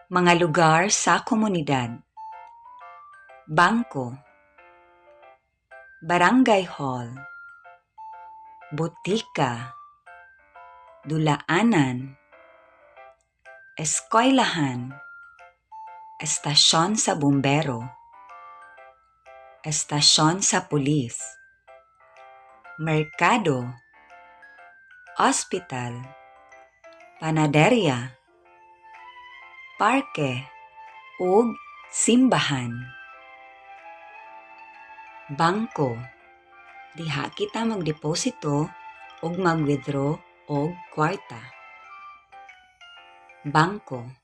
Mga lugar sa komunidad: Bangko, Barangay Hall, Botika, Dulaanan, Eskwelahan, Estasyon sa bumbero, Estasyon sa pulis, Merkado, Ospital, Panaderya, Parke, ug simbahan. Bangko. Diha kita magdeposito ug mag-withdraw og kwarta. Bangko.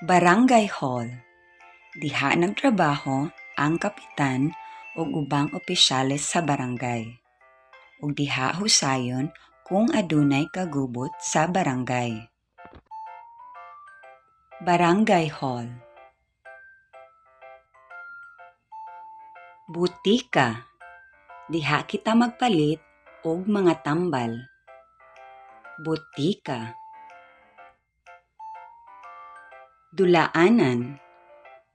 Barangay Hall. Diha nagtrabaho ang kapitan ug ubang opisyales sa barangay. Ug diha husayon kung adunay kagubot sa barangay. Barangay Hall. Butika. Diha kita magpalit og mga tambal. Butika. Dulaanan.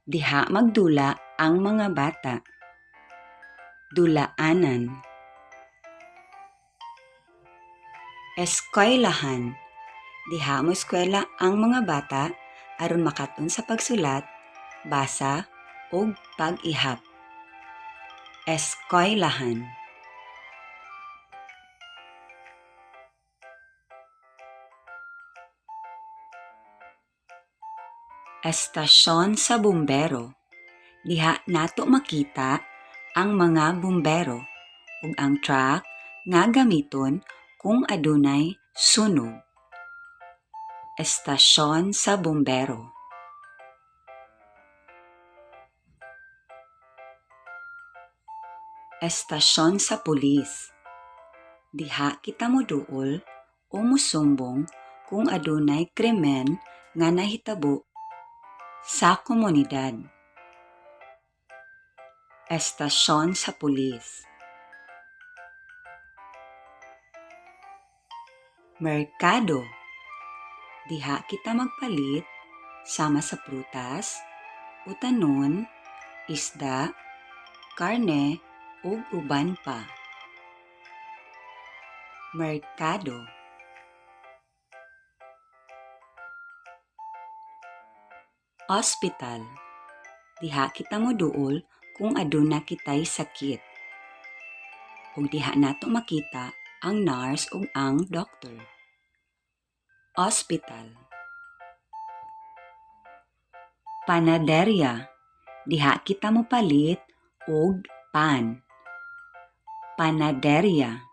Diha magdula ang mga bata. Dulaanan. Eskwelahan. Diha moeskwela ang mga bata aron makat-on sa pagsulat, basa, ug pag-ihap. Eskwelahan. Estasyon sa bumbero. Diha nato makita ang mga bumbero ug ang truck nga gamiton kung adunay sunog. Estasyon sa bumbero. Estasyon sa pulis. Diha kita moduol o mosumbong kung adunay krimen nga nahitabo sa komunidad. Estasyon sa pulis. Merkado. Diha kita magpalit sama sa prutas, utanon, isda, karne ug uban pa. Merkado. Ospital. Diha kita moduol kung aduna kitay sakit. Ug diha nato makita ang nurse ug ang doctor. Ospital. Panaderya. Diha kita mopalit og pan. Panaderya.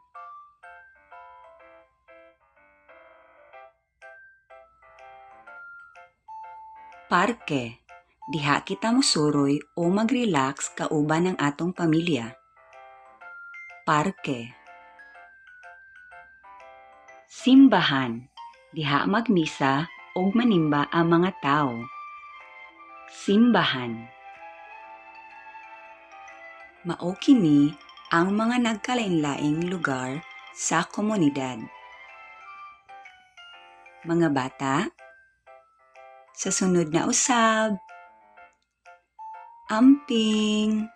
Parke. Diha kita mosuroy o mag-relax kauban ang atong pamilya. Parke. Simbahan. Diha magmisa ug manimba ang mga tawo. Simbahan. Mao kini ang mga nagkalain-laing lugar sa komunidad. Mga bata, sa sunod na usab. Amping!